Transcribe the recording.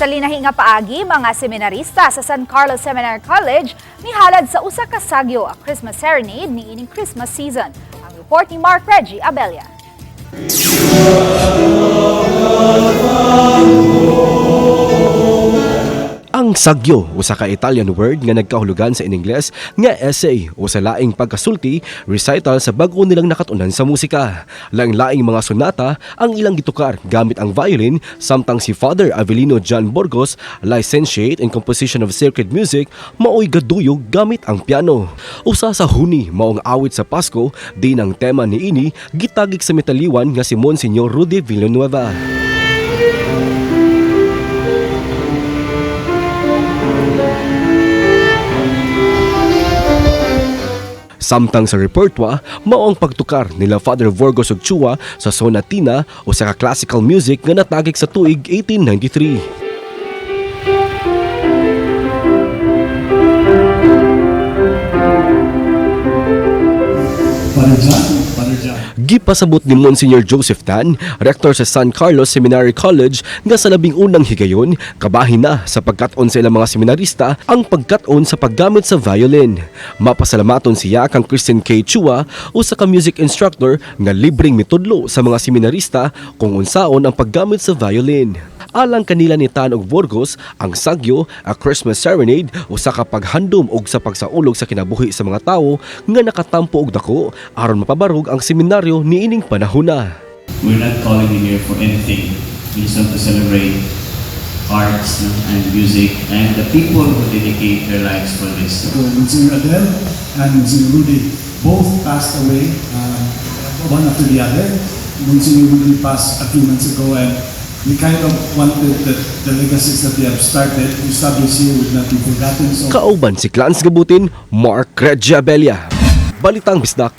Sa linahi nga paagi, mga seminarista sa San Carlos Seminary College mihalad sa usa ka sagyo, a Christmas serenade niining Christmas season. Ang report ni Mark Reggie Abella. Ang sagyo, usa ka Italian word nga nagkahulugan sa iningles nga essay o sa laing pagkasulti, recital sa bag-o nilang nakatunan sa musika. Laing-laing mga sonata ang ilang gitukar gamit ang violin, samtang si Father Avelino John Burgos, licentiate in composition of sacred music, maoy gaduyog gamit ang piano. Usa sa huni maong awit sa Pasko, din ang tema niini gitagik sa mitaliwan nga si Monsignor Rudy Villanueva. Samtang sa repertoire, mao ang pagtukar nila Father Vorgos ug Chua sa Sonatina o sa classical music nga natagik sa tuig 1893. Father John, Father John. Gipasabot ni Monsignor Joseph Tan, rector sa San Carlos Seminary College, nga sa 11 higayon, kabahin na sa pagkat-on sa ilang mga seminarista ang pagkat-on sa paggamit sa violin. Mapasalamaton siya kang Christian K. Chua, usa ka music instructor nga libreng mitudlo sa mga seminarista kung unsaon ang paggamit sa violin. Alang kanila ni Tan ug Burgos, ang sagyo, a Christmas serenade, usa ka paghandom og sa pagsaulog sa kinabuhi sa mga tawo nga nakatampo og dako aron mapabarog ang seminaryo niining panahona. We're not calling you here for anything. We just want to celebrate arts, no, and music and the people who dedicate their lives for this. So Monsignor Adel and Monsignor Rudy both passed away, one after the other. Monsignor Rudy passed a few months ago, and we kind of wanted that the legacies that they have started to establish here would not be forgotten. So Kauban si Clans Gabutin, Mark Regia Abella. Balitang Bisdak.